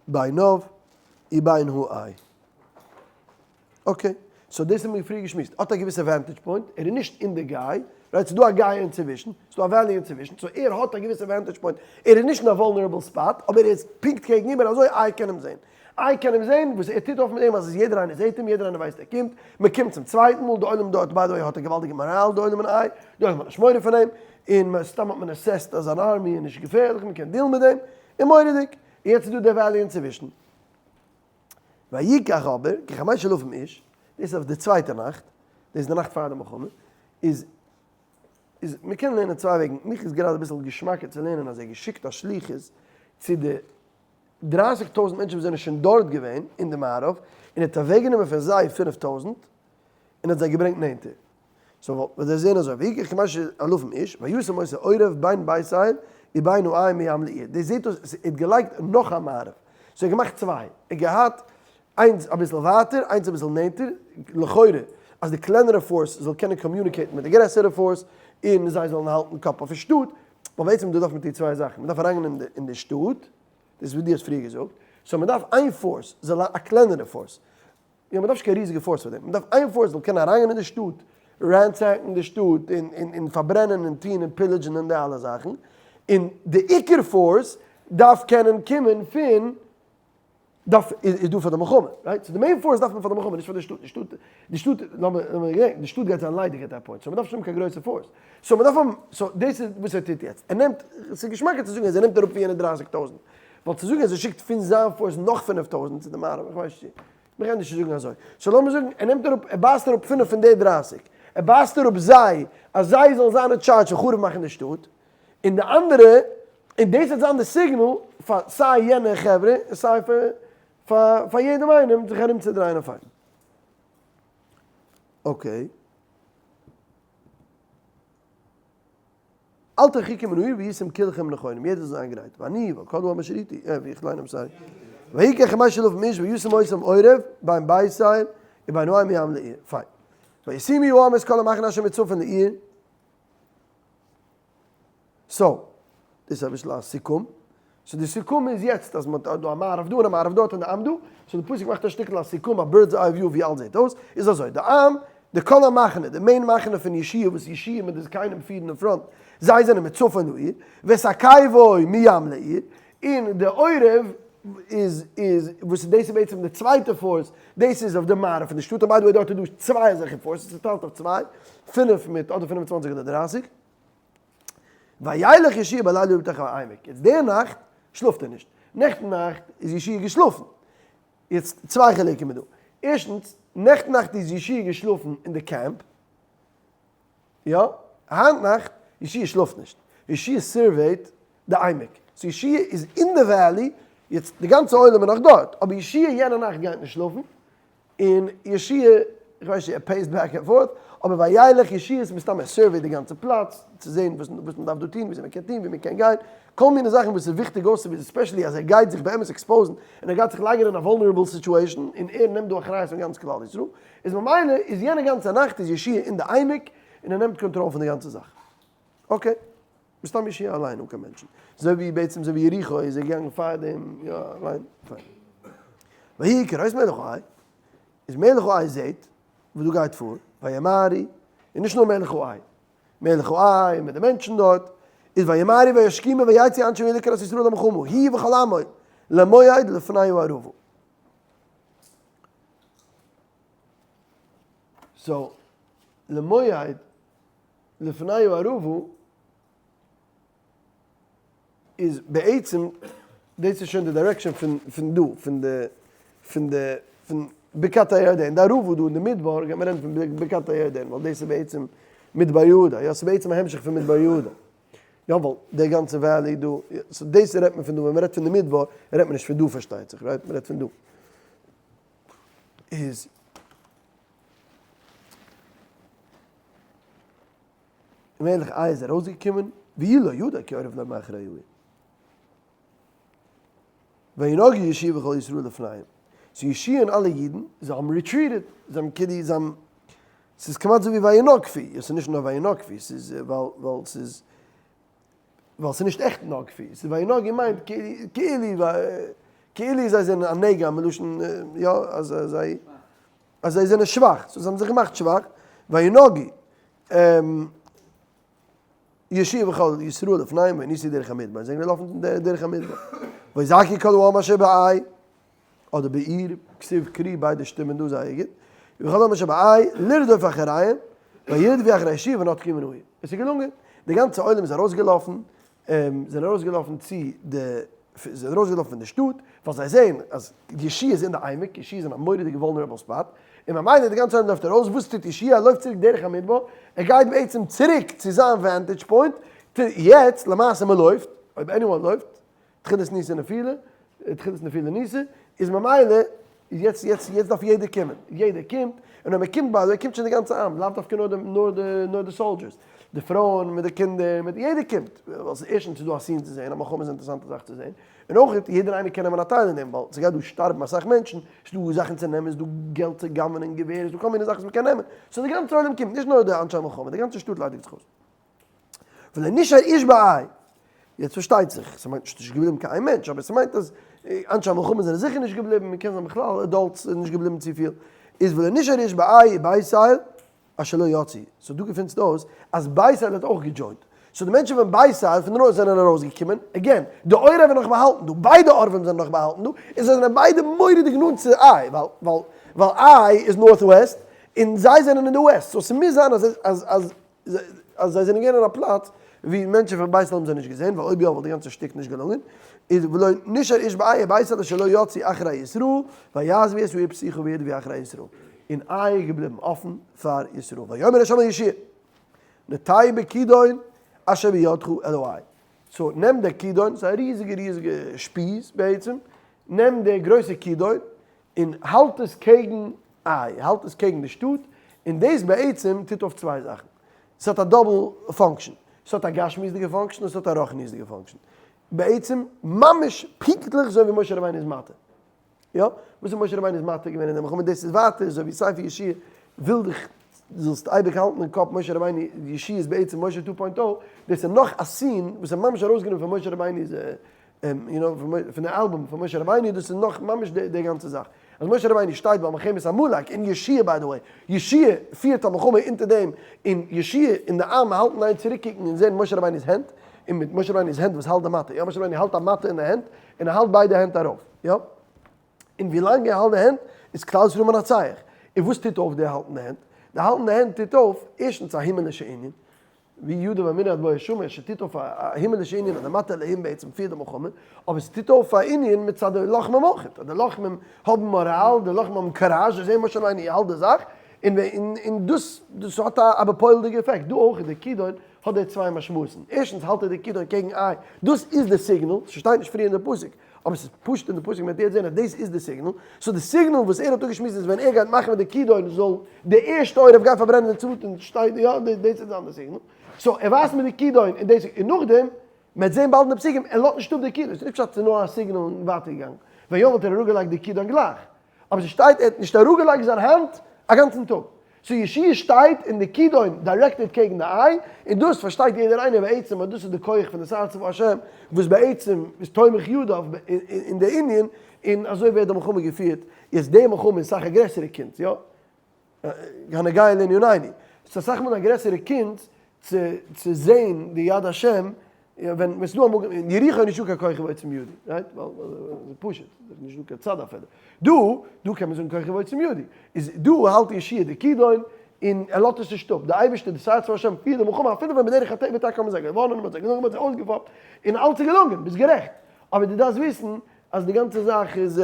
ביניו ובין העי. Okay, so דאס האבן מיר פריער געשמועסט, האט א געוויסע vantage point, ער איז נישט אין די גיא, right, ס'איז דא א גיא אינצווישן, ס'איז דא א valley אינצווישן, so ער האט א געוויסע vantage point, ער איז נישט אין א vulnerable spot, אבער ער איז פונקט קעגן איבער אזוי עי קען אים זען. עי קען אים זען, וואס ער טוט אויף מיט דעם אז יעדער איינער זעט אים, יעדער איינער ווייסט ער קומט, מען קומט צום צווייטן מאל, די עולם דארט by the way האט א געוואלדיגע מאראל די עולם אין עי, די עולם האט נישט מורא פון אים, און מסתם האט מען assessed אז זיין army איז נישט געפערליך מען קען deal ן מיט דעם, און מורא'דיג, און יעצט איז דא די valley אינצווישן. ויקח אבער, כחמשת אלפים איש, דאס איז אויף די צווייטע נאכט, דאס איז די נאכט פאר די מלחמה, איז איז מען קען לערנען צוויי וועגן, מיך איז גראדע אביסל געשמאקער צו לערנען אז ער האט געשיקט א שליחות צו די דרייסיג טויזנט מענטשן וואס זענען שוין דארט געווען אין די מערב, און האט אוועקגענומען פון זיי 5000 און האט זיי געברענגט נענטער. so וואלט מען זעהן אזוי, ויקח חמשת אלפים איש, וישם אותם עורף בין בית אל ובין העי מים לעיר. דאס זעהט אויס ער האט געלייגט נאך א מערב. so ער האט געמאכט צוויי. ער האט געהאט איינס אביסל ווייטער, איינס אביסל נענטער, לכאורה אז די קלענערע force זאל קענען communicate ן מיט די גרעסערע force, און זיי זאלן האלטן קאפ אויפן שטאט. ווייל בעצם דא דארף מען טון צוויי זאכן, מען דארף אריינגיין אין די שטאט, דאס איז וואס דו האסט פריער געזאגט, so מען דארף איין force, זאל א קלענערע force, יא מען דארף נישט קיין ריזיגע force פאר דעם, מען דארף איין force זאל קענען אריינגיין אין די שטאט, ransack ן די שטאט, און און פארברענען און טון און pillage ן און די אלע זאכן, און די עיקר force דארף קענען קומען פון דארף איז דא פאר די מלחמה, right? So די main force דארף מען פאר די מלחמה, נישט פאר די שטאט, די שטאט, די שטאט, לאמיר לאמיר געדענקען, די שטאט גייט זיין ליידיג at that point, so מען דארף נישט האבן קיין גרויסע force, so מען דארף האבן, so דאס איז וואס ער טוט יעצט, ער נעמט, ס'איז געשמאקער צו זאגן אז ער נעמט אראפ פון יענע דרייסיג טויזנט, ווייל צו זאגן אז ער שיקט פון זיין force נאך 5000 צו די מערב, איך ווייס נישט צו, מיר קענען נישט זאגן אזוי, so לאמיר זאגן ער נעמט אראפ, ער בייסט אראפ פינף פון די דרייסיג, ער בייסט אראפ זיי, אז זיי זאלן זיין אין טשארדזש פון חרוב מאכן די שטאט, און די אנדערע, און דאס וועט זיין די signal פאר סיי יענע חברה און סיי פאר פאר יעדעם איינעם זיך ארומצודרייען אויף איין. Okay. אל תרחיקו מן העיר והייתם כולכם נכונים, יעדער זאל זיין גרייט, ואני וכל העם אשר איתי, אה, ווי איך ליין I'm sorry. ויקח חמשת אלפים איש וישם אותם עורף בין בית אל ובין העי מים לעיר. פיין. וישימו העם את כל המחנה אשר מצפון לעיר. So, דאס איז אביסל א סיכום. So די סיכום איז יעצט אז מ'האט דא א מערב דא און א מערב דארט און די עם דא. So די פסוק מאכט א שטיקל א סיכום א bird's eye view ווי אלס זעט אויס. איז אזוי, די עם, די כל המחנה, די main מחנה פון יהושע וואס יהושע מיט די זקנים פירן אין front, זיי זענען מצפון לעיר, ואת עקבו מים לעיר, און די עורב איז איז וואס דאס איז בעצם די צווייטע force, דאס איז אויף די מערב פון די שטאט, און by the way דארט איז דא צוויי אזעלכע forces, צוטיילט אויף צוויי, פינף מיט אדער 25 אדער 30. וילך יהושע בלילה בתוך העמק, יעצט די נאכט שלאפט ער נישט, נעכטן נאכט איז יהושע געשלאפן, יעצט צוויי חילוקים איז דא, ערשטנס, נעכטן נאכט איז יהושע געשלאפן אין די קעמפ, יא, היינט נאכט, יהושע שלאפט נישט, יהושע survey ט. די עמק. So יהושע איז אין די valley, יעצט די גאנצע עולם איז נאך דארט, אבער יהושע יענע נאכט גייט נישט שלאפן, און יהושע, איך ווייס נישט ער paced back and forth, אבער וילך יהושע איז מסתם ער surveyed די גאנצע פלאץ, צו זען וואס וואס מען דארף דא טון, וויאזוי מען קען טון, ווי מען קען גיין, כל מיני זאכן וואס איז וויכטיג אויסצווויזן, especially אז ער גייט זיך באמת expose ן, און ער גייט זיך לייגן אין א vulnerable situation, און ער נעמט דא אחריות פון גאנץ כלל ישראל, איז ממילא איז יענע גאנצע נאכט איז יהושע אין די עמק, און ער נעמט קאנטראל פון די גאנצע זאך. Okay. מסתם יהושע אליין אן קיין מענטשן. אזוי ווי בעצם אזוי ווי יריחו איז ער געגאנגען פאר דעם, יא אליין, פיין. ויהי כראות מלך העי, איז מלך העי זעהט וואס דא גייט פאר, וימהרו, און נישט נאר מלך העי, מלך העי מיט די מענטשן דארט, איז וימהרו וישכימו ויצאו אנשי העיר לקראת ישראל למלחמה, הוא וכל עמו, למועד לפני הערבה. So, למועד לפני הערבה איז בעצם דאס איז שוין די direction פון פון דא, פון די פון די פון בקעת הירדן, די ערבה דא אין די מדבר גייט מען רעדן פון בקעת הירדן ווייל דאס איז בעצם מדבר יהודה, יא ס'איז בעצם א המשך פון מדבר יהודה, יא ווייל די גאנצע valley דא, so דאס רעדט מען פון דא, ווען מ'רעדט פון די מדבר רעדט מען נישט פון דא פארשטייט זיך, right? מ'רעדט פון דא. איז. מלך עי איז ארויסגעקומען, והוא לא ידע כי אורב לו מאחרי העיר. וינוגו יהושע וכל ישראל לפניהם. So יהושע און אלע אידן, זיי האבן retreated, זיי האבן כאילו, זיי האבן, ס'איז כמעט אזוי ווי וינגפו, עס איז נישט נאר וינגפו, ס'איז ווייל, ווייל ס'איז, ווייל ס'איז נישט עכט נגפו, ס'איז וינוגו מיינט כאילו, כאילו זיי זענען א נגע מלשון, יא, אז זיי, אז זיי זענען שוואך, so זיי האבן זיך געמאכט שוואך, וינוגו יהושע וכל ישראל לפניהם וינוסו דרך המדבר, זיי זענען געלאפן דרך המדבר, ויזעקו כל העם אשר בעי, אדער בעיר, כתיב קרי ביידע שטימען דא זייער גוט, וכל העם אשר בעי, לרדוף אחריהם, וירדפו אחרי יהושע ונתקו מן העיר. עס איז געלונגען, די גאנצע עולם איז ארויסגעלאפן, זענען ארויסגעלאפן צו די, זענען ארויסגעלאפן פון די שטאט, ווייל זיי זעען אז יהושע איז אין די עמק, יהושע איז אין א מורא'דיגע vulnerable spot, און ממילא די גאנצע עולם לויפט ארויס, וואס טוט יהושע? ער לויפט צוריק דרך המדבר, ער גייט בעצם צוריק צו זיין vantage point, יעצט למעשה מען לויפט, אויב anyone לויפט, תחילת ניסה נפילה, תחילת נפילה ניסה, איז ממילא איז יעצט יעצט יעצט דארף יעדער קומען, יעדער קומט, און אויב מען קומט ביי אזוי קומט שוין די גאנצע עם, לאו דווקא נאר די נאר די נאר די soldiers, די פרויען מיט די קינדער מיט יעדער קומט, ווייל ס'איז ערשטנס איז דא א scene צו זען, א מלחמה איז א אינטערעסאנטע זאך צו זען, און אויך יעדער איינער קען נעמען א טייל אין דעם, ווייל ס'גייט דא שטארבן אסאך מענטשן, ס'איז דא זאכן צו נעמען, ס'איז דא געלט צו גנב'נען, געווער, ס'איז דא כל מיני זאכן וואס מ'קען נעמען, so די גאנצע עולם קומט, נישט נאר די אנשי מלחמה, די גאנצע שטאט ליידיגט זיך אויס. ולא נשאר איש בעי. יעצט פארשטייט זיך, ס'מיינט נישט נישט געבליבן קיין איין מענטש, אבער ס'מיינט אז אנשי המלחמה זענען זיכער נישט געבליבן, און קען זיין בכלל adults איז נישט געבליבן צופיל, איז ולא נשאר איש בעי ובית אל אשר לא יצאו. So דא געפינסטו אויס אז בית אל האט אויך גע join ט. So די מענטשן פון בית אל פון די זענען ארויסגעקומען, again, די עורב איז נאך באהאלטן דא, ביידע עורבים זענען נאך באהאלטן דא, און זיי זענען ביידע מורא'דיג נאנט צו עי, ווייל ווייל ווייל עי איז north west, און זיי זענען אין די west, so ס'מוז זיין אז אז אז אז זיי זענען געווען אין א פלאץ ווי מענטשן פון בית אל האבן זיי נישט געזען, ווייל אויב יא וואלט די גאנצע שטיק נישט געלונגען, איז ולא נשאר איש בעי ובית אל אשר לא יצאו אחרי ישראל, ויעזבו את העיר פתוחה וירדפו אחרי ישראל. און עי איז געבליבן אפן פאר ישראל. ויאמר ה' אל יהושע, נטהו בכידון אשר בידך אל העי. So נעם די כידון, ס'איז א ריזיגע ריזיגע שפיז בעצם, נעם די גרויסע כידון און האלט עס קעגן איי, האלט עס קעגן די שטאט, און דאס בעצם טוט אויף צוויי זאכן, ס'האט א double function, ס'האט א גשמיות'דיגע function און ס'האט א רוחניות'דיגע function, בעצם ממש פונקטליך אזוי ווי משה רבינו איז מתיר, יא, וואס איז משה רבינו איז מתיר געווען אין די מלחמה, דאס איז ווייטער אזוי ווי ספר יהושע וויל דיך זאלסט אייביג האלטן אין קאפ משה רבינו, יהושע איז בעצם משה two point o, דאס איז נאך א scene וואס איז ממש ארויסגענומען פון משה רבינו'ס יו נאו, פון די אלבום פון משה רבינו, דאס איז נאך ממש די גאנצע זאך. אז משה רבינו שטייט ביי מלחמת עמלק, און יהושע by the way, יהושע פירט א מלחמה אונטער דעם, און יהושע און די עם האלטן איין צוריקקוקן און זען משה רבינו'ס הענט, און מיט משה רבינו'ס הענט וואס האלט די מטה, יא משה רבינו האלט א מטה אין די הענט, און ער האלט ביידע הענט ארויף, יא. און ווי לאנג ער האלט די הענט, איז כלל ישראל מנצח. און וואס טוט אויף די האלטן די הענט? די האלטן די הענט טוט אויף, ערשטנס א הימעלישע ענין, ווי ידו ואמונה עד בוא השמש, ס'טוט אויף א הימלישע ענין אז די מטה אלהים בעצם פירט די מלחמה, אבער ס'טוט אויף א ענין מצד די לוחמים אויך, אז די לוחמים האבן מאראל, די לוחמים האבן קוראזש, זיי זעען משה רבינו האלט די זאך, און דאס דאס האט א בפועל'דיגע עפעקט, דא אויך איז די כידון. האט די צוויי משמעות'ן, ערשטנס האלט ער די כידון קעגן איי, דאס איז די signal, ס'שטייט נישט פריער אין די פסוק, אבער ס'איז פשוט אין די פסוק מ'וועט יעצט זען אז דאס איז די signal, so די signal וואס ער האט אפגעשמועסט איז ווען ער גייט מאכן מיט די כידון זאל די ערשטע עורב גיין פארברענען די צווייטע און שטייט יא דאס איז זיין די signal, so ער ווייזט מיט די כידון און דאס און נאכדעם מ'וועט זען באלד אין די פסוקים ער לאזט נישט אפ די כידון, ס'איז נישט פשט ס'איז נאר א signal און ווייטער געגאנגען, ווען יא וואלט ער אראפגעלייגט די כידון גלייך, אבער ס'שטייט ער האט נישט אראפגעלייגט זיין האנט א גאנצן טאג. so יהושע שטייט אין די כידון directed קעגן די איי, און דאס פארשטייט יעדער איינער בעצם אז דאס איז די כח פון די שר צבא השם וואס בעצם איז תומך ידיו אין די ענין, און אזוי ווערט די מלחמה געפירט. יעצט די מלחמה איז סאך א גרעסערע קונץ, יא? הנוגע לענינינו, ס'איז אסאך מאל א גרעסערע קונץ צו צו זעהן די יד השם, ווען ווען ס'דא אמאל אין יריחו איז נישטא קיין כוחי ועוצם ידי, right? ווייל ס'איז פשוט, ס'איז נישטא קיין צד אפילו. דא, דא קען מען זאגן כוחי ועוצם ידי. איז דא האלט יהושע די כידון און ער לאזט עס נישט אפ. די אייבערשטער, די שר צבא השם פירט די מלחמה אפילו ווען בדרך הטבע טאקע האבן זיי געוואנען, מ'האט זיי גענומען, מ'האט זיי אויסגעפאפט, און אלץ איז געלונגען, ביסט גערעכט. אבער דו דארפסט וויסן אז די גאנצע זאך איז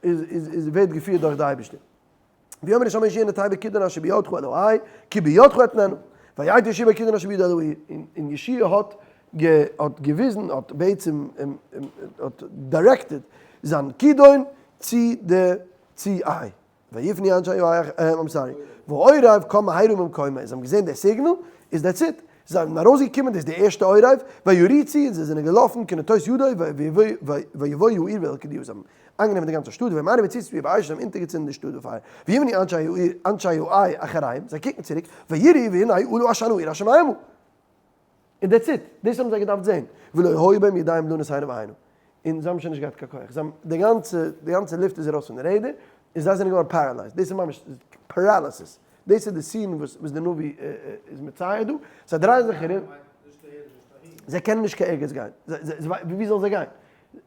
איז איז ווערט געפירט דורך די אייבערשטער. ויאמר השם יהושע נטה בכידון אשר בידך אל העי, כי בידך אתננה. ויט יהושע בכידון אשר בידו אל העיר. און יהושע האט האט געוויזן, האט בעצם האט directed זיין כידון צו די צו איי. ויפנו אנשי העי, I'm sorry, והעורב קם מהרה ממקומו, זיי האבן געזען די signal, איז that's it. זיי זענען ארויסגעקומען, דאס איז די ערשטע עורב, וירוצו, און זיי זענען געלאפן כנטות ידו, ויבואו העיר וילכדוה, זיי האבן איינגענומען די גאנצע שטאט, וימהרו ויצתו באש, זיי האבן אונטערגעצינדן די שטאט בפייער, וימנו אנשי העי אחריהם, זיי קוקן צוריק, ויראו והנה עלה עשן העיר השמימה. און that's it, דאס האבן זיי געדארפט זען, ולא היו בהם ידיים לנוס הנה והנה, און זיי האבן שוין נישט געהאט קיין כח, זיי האבן, די גאנצע, די גאנצע לופט איז ארויס פון די רעדער, און זיי זענען געווארן paralyzed, דאס איז ממש paralysis, דאס איז די scene וואס וואס די נביא איז מצייר דא, זיי דרייען זיך ארום, זיי קענען נישט קיין ערגעץ גיין, ווי זאלן זיי גיין?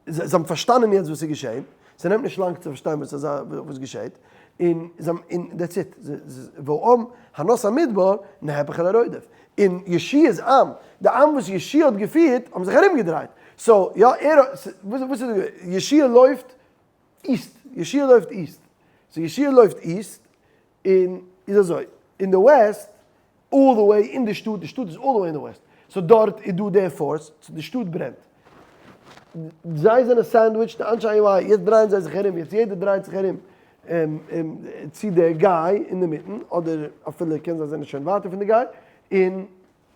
זיי האבן פארשטאנען יעצט וואס איז געשען, ס'נעמט נישט לאנג צו פארשטיין וואס אזא וואס געשעט, און זיי האבן און that's it, והעם הנס המדבר נהפך אל הרודף, און יהושע'ס עם, די עם וואס יהושע האט געפירט, האבן זיך ארומגעדרייט, so יא ער האט, וואס איז דא געווען, יהושע לויפט east, יהושע לויפט east, so יהושע לויפט east, און איז אזוי, אין די west, all the way אין די שטאט, די שטאט איז all the way אין די west, so דארט איז דא די force, so די שטאט ברענט. זיי זענען sandwiched, די אנשי העי, יעצט דרייען זיי זיך ארום, יעצט יעדער דרייט זיך ארום צו די גיא אינדערמיטן, אדער אפילו קען זיין זיי זענען שוין ווייטער פון די גיא, און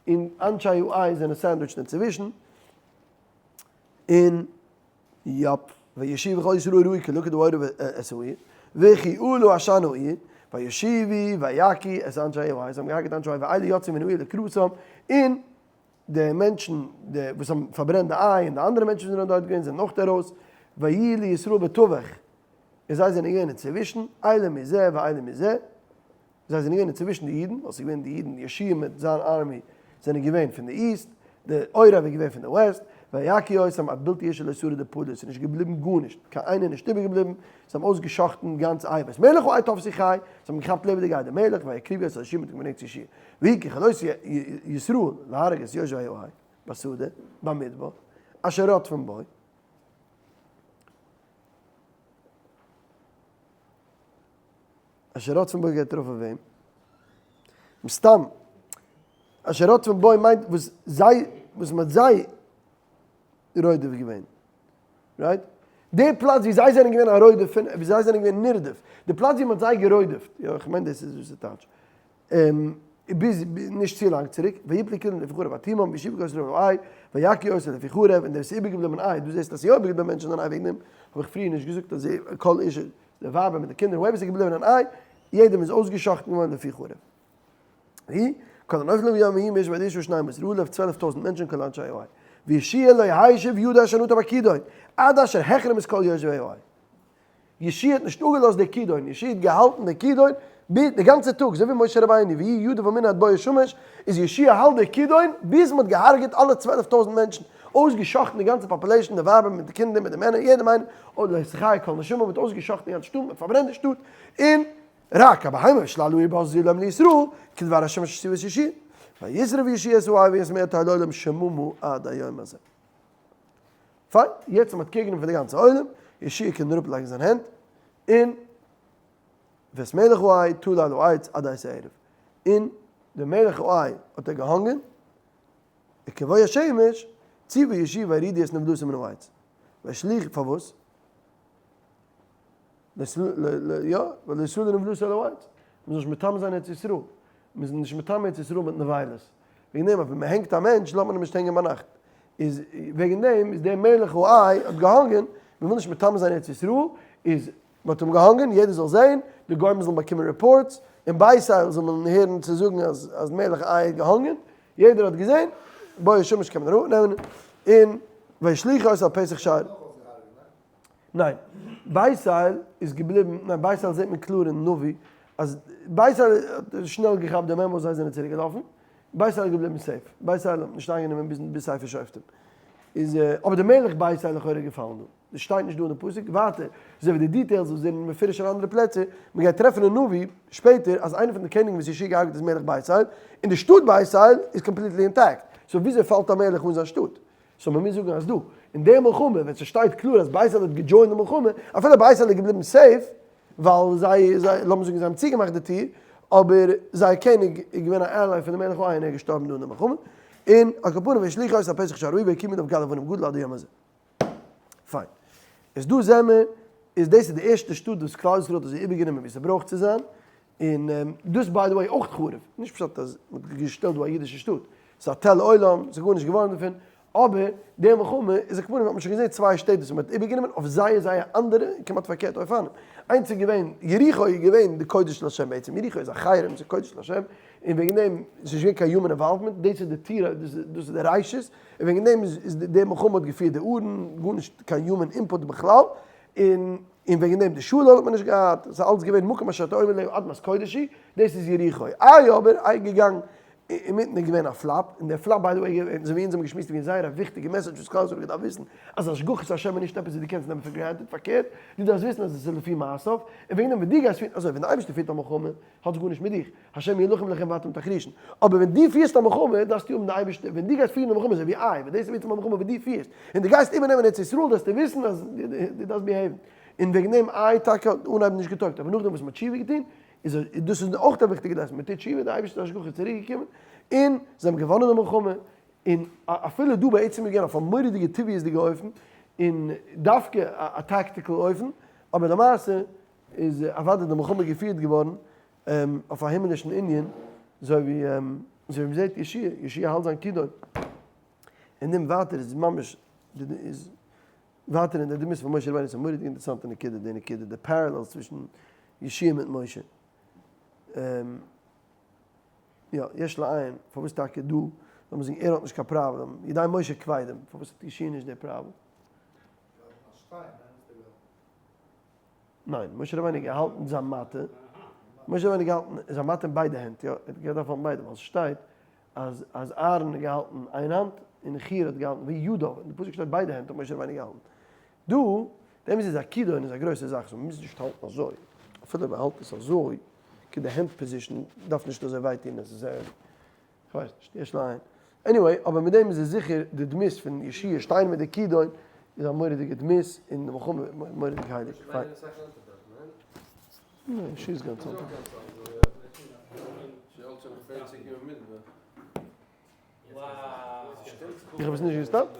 און אנשי העי זענען sandwiched אינצווישן, און yep, וישובו כל ישראל ראו כי לכד העורב את העיר, וכי עלה עשן העיר, וישובו ויכו את אנשי העי, זיי האבן געהארגעט אנשי העי, ואלה יצאו מן העיר לקראתם, און די מענטשן די וואס האבן פארברענט די איי און די אנדערע מענטשן וואס זענען דארט געווען זענען אויך ארויס, ויהיו לישראל בתווך, און זיי זענען געווען אינצווישן, אלה מזה ואלה מזה. זיי זענען געווען אינצווישן די אידן, ווייל ס'איז געווען די אידן, יהושע מיט זיין army זענען געווען פון די east, די עורב איז געווען פון די west, ויכו אותם עד בלתי איש לא שרד ופדו, ס'איז נישט געבליבן גארנישט, קיין איינער נישט איבערגעבליבן, זיי האבן אויסגע'שחט'ן גאנץ עי ואת מלך העי תפסו חי, זיי האבן געכאפט לעבעדיג עי דעם מלך, ויקריבו את אל יהושע מ'האט אים געברענגט צו יהושע, ויהי ככלות ישראל להרוג את יושבי העי בשדה, במדבר, אשר רודפים בו. אשר רודפים בו גייט ארויף אויף וועם? מסתם אשר רודפים בו מיינט וואס זיי וואס מ'האט זיי רודף געווען. right? די פלאץ ווי זיי זענען געווען א רודף פון ווי זיי זענען געווען נרדף. די פלאץ ווי מ'האט זיי גערודפ'ט. יא איך מיין דאס איז וואס ס'טייטש. ביז נישט צו לאנג צוריק, ויפלו כולם לפי חרב עד תהום, וישובו כל ישראל אל העי, ויכו אותם לפי חרב, און דער וואס איז איבערגעבליבן אין עי, דו זעסט אז ס'איז יא איבערגעבליבן מענטשן אין עי וועגן דעם האב איך פריער נישט געזאגט אז כל איש די ווייבער מיט די קינדער whoever ס'איז געבליבן אין עי, יעדעם איז אויסגעשאכטן געווארן לפי חרב. ויהי, כל הנופלים ביום ההוא מאיש ועד אשה שנים עשר אלף, 12,000 מענטשן כל אנשי העי. ויהושע לא השיב ידו אשר נטה בכידון, עד אשר החרים את כל יושבי העי. יהושע האט נישט אפגעלאזט די כידון, יהושע האט געהאלטן די כידון ביז די גאנצע טאג, אזוי ווי משה רבינו, ויהי ידיו אמונה עד בוא השמש, איז יהושע האלט די כידון ביז מ'האט געהארגעט אלע 12,000 מענטשן, אויסגעשאכטן די גאנצע population, די ווייבער מיט די קינדער מיט די מענער, יעדעם איינעם, אוי לא תחיה כל נשמה, מ'האט אויסגעשאכטן די גאנצע שטאט, מ'האט פארברענט די שטאט, און רק הבהמה ושלל העיר בזו להם לישראל, כדבר השם אשר ציוה את יהושע. וישרף יהושע את העי ואת מטה לעולם שממה עד היום הזה. פיין, יעצט אז מ'האט care גענומען פון די גאנצע עולם, יהושע קען אראפ לייגן זיין הענט, און ואת מלך העי תלה על העץ עד עת הערב. און די מלך העי האט ער געהאנגען. וכבוא השמש, ציוה יהושע ויורידו את נבלתם מן העץ. וישליכו, פארוואס? יא, ווייל די ישראל נבלתו על העץ. מ'זאל נישט מטמא זיין ארץ ישראל. מ'איז נישט מטמא ארץ ישראל מיט נבילות. וועגן דעם אז ווען מ'הענגט א מענטש לאזט מען אים נישט הענגען ביינאכט. איז וועגן דעם איז דער מלך האי האט געהאנגען, מ'וויל נישט מטמא זיין ארץ ישראל, איז מ'האט אים געהאנגען, יעדער זאל זען, די גוים זאלן באקומען reports, אין בית אל זאל מען הערן צו זאגן אז אז מלך עי האט געהאנגען, יעדער האט געזען, בוא השמש קען מען אראפנעמען, און וישליכו אותו על פתח שער. ניין, בית אל איז געבליבן, ניין בית אל זעט מען קלאר אין נביא אז בית אל האט שנעל געכאפט די memo זיי זענען צוריק געלאפן, בית אל איז געבליבן safe, בית אל האט מען נישט איינגענומען ביז ביז ספר שופטים איז אבער די מלך בית אל לכאורה געפאלן דא, דאס שטייט נישט דא אין די פסוק, ווייטער אזוי ווי די details וואס זענען מפורש אין אנדערע פלעצער, מען גייט טרעפן אין נביא שפעטער אז איינער פון די קעניגן וואס יהושע געהארגעט איז מלך בית אל, און די שטאט בית אל איז completely intact, so וויאזוי פאלט א מלך אן זיין שטאט? so מ'מוז זאגן אז דא, אין די מלחמה, ווען ס'שטייט קלאר אז בית אל האט גע join ט די מלחמה, אפילו בית אל איז געבליבן safe, ווייל זיי, זיי, לאמיר זאגן זיי האבן צוגעמאכט די טיר, אבער זייער קעניג איז געווען א ally פון די מלך העי און ער איז געשטארבן דא אין די מלחמה, און על כל פנים וישליכו אותו על פתח שער העיר והקימו עליו גל אבנים גדול עד היום הזה. פיין. איז דא זעען מיר, איז דאס איז די ערשטע שטאט וואס כלל ישראל האט אזוי איבערגענומען ווי ס'ברויך צו זיין, און דאס by the way אויך חרוב, נישט פשט אז מ'האט געשטעלט דא א אידישע שטאט, ס'איז א תל עולם, ס'איז גארנישט געווארן דערפון, אבער די מלחמה איז עכ"פ האט מען שוין געזען צוויי שטעט וואס מ'האט איבערגענומען אויף זייער זייער אנדערע און כמעט פארקערטע אופנים, איינס איז געווען יריחו איז געווען די קודש לה' בעצם, יריחו איז א חרם ס'איז קודש לה', און וועגן דעם איז נישט געווען קיין human involvement, דאס איז די טיר דאס איז די ראשית, און וועגן דעם איז די מלחמה האט געפירט די ארון, גארנישט קיין human input בכלל, און און וועגן דעם די שלל האט מען נישט געהאט, ס'איז אלץ געווען מקום אשר אתה עומד עליו אדמת קודש היא, דאס איז יריחו. איי אבער איי געגאנגען אינמיטן איז געווען א flop, און דער flop by the way געווען, אזוי ווי אונז האבן געשמועסט איז געווען זייער א וויכטיגע message וואס כלל ישראל האט געדארפט וויסן, אז השגחת השם איז נישט עפעס וואס דו קענסט נעמען for granted, פארקערט, דו דארפסט וויסן אז עס איז לפי מעשיו, און וועגן דעם ווען דו גייסט פירן, אזוי ווען דער אייבערשטער פירט א מלחמה, האט עס גארנישט מיט דיך, השם ילחם לכם ואתם תחרישון, אבער ווען דו פירסט א מלחמה דארפסטו האבן די אייבערשטער, ווען דו גייסט פירן די מלחמה אזוי ווי איי, ווען דאס איז בעצם א מלחמה וואס דו פירסט, און דו גייסט איבערנעמען ארץ ישראל דארפסטו וויסן אז דו דארפסט behave ן, און וועגן דעם איי טאקע האט אנהייב נישט געטויגט, אבער נאכדעם וואס מען האט תשובה געטון, איז דאס איז אויך א וויכטיגע lesson, מען טוט תשובה די אייבערשטער'ס השגחה איז צוריק געקומען, און זיי האבן געוואנען די מלחמה, און אפילו דא בעצם איז געווען אויף א מורא'דיגע טבעיות'דיגע אופן, און דווקא א tactical אופן, אבער למעשה איז אוודאי די מלחמה געפירט געווארן אויף א הימלישן ענין, אזוי ווי אזוי ווי מ'זעט יהושע, יהושע האלט זיין כידון, און דעם ווייטער איז ממש איז ווייטער אין די דמות פון משה רבינו, ס'איז א מורא'דיגע אינטערעסאנטע נקודה די נקודה, די parallels צווישן יהושע מיט משה. יא, יש לעיין, פארוואס טאקע דא, לאמיר זאגן ער האט נישט קיין פראבלעם, ידי משה כבדים, פארוואס האט יהושע נישט די פראבלעם? ניין, משה רבינו האט געהאלטן זיין מטה, משה רבינו האט געהאלטן זיין מטה אין ביידע הענט, יא, ער האט געדארפט האלטן ביידע, ווייל ס'שטייט אז אז אהרן האט געהאלטן איין האנט און חור האט געהאלטן וידו, אין די פסוק שטייט ביידע הענט האט משה רבינו געהאלטן. דא, דעם איז א כידון איז א גרויסע זאך, so מ'מוז נישט האלטן אזוי, אפילו אויב מ'האלט עס אזוי, כדי הענט position דארף נישט אזוי וויי טון, עס איז כ'ווייס נישט, יש לעיין. anyway, אבער מיט דעם איז עס זיכער די דמות פון יהושע שטיין מיט די כידון איז א מורא'דיגע דמות און די מלחמה מורא'דיג הייליג. פיין. ניין, יהושע איז גאנץ אלט. איך האב עס נישט געסטאפט.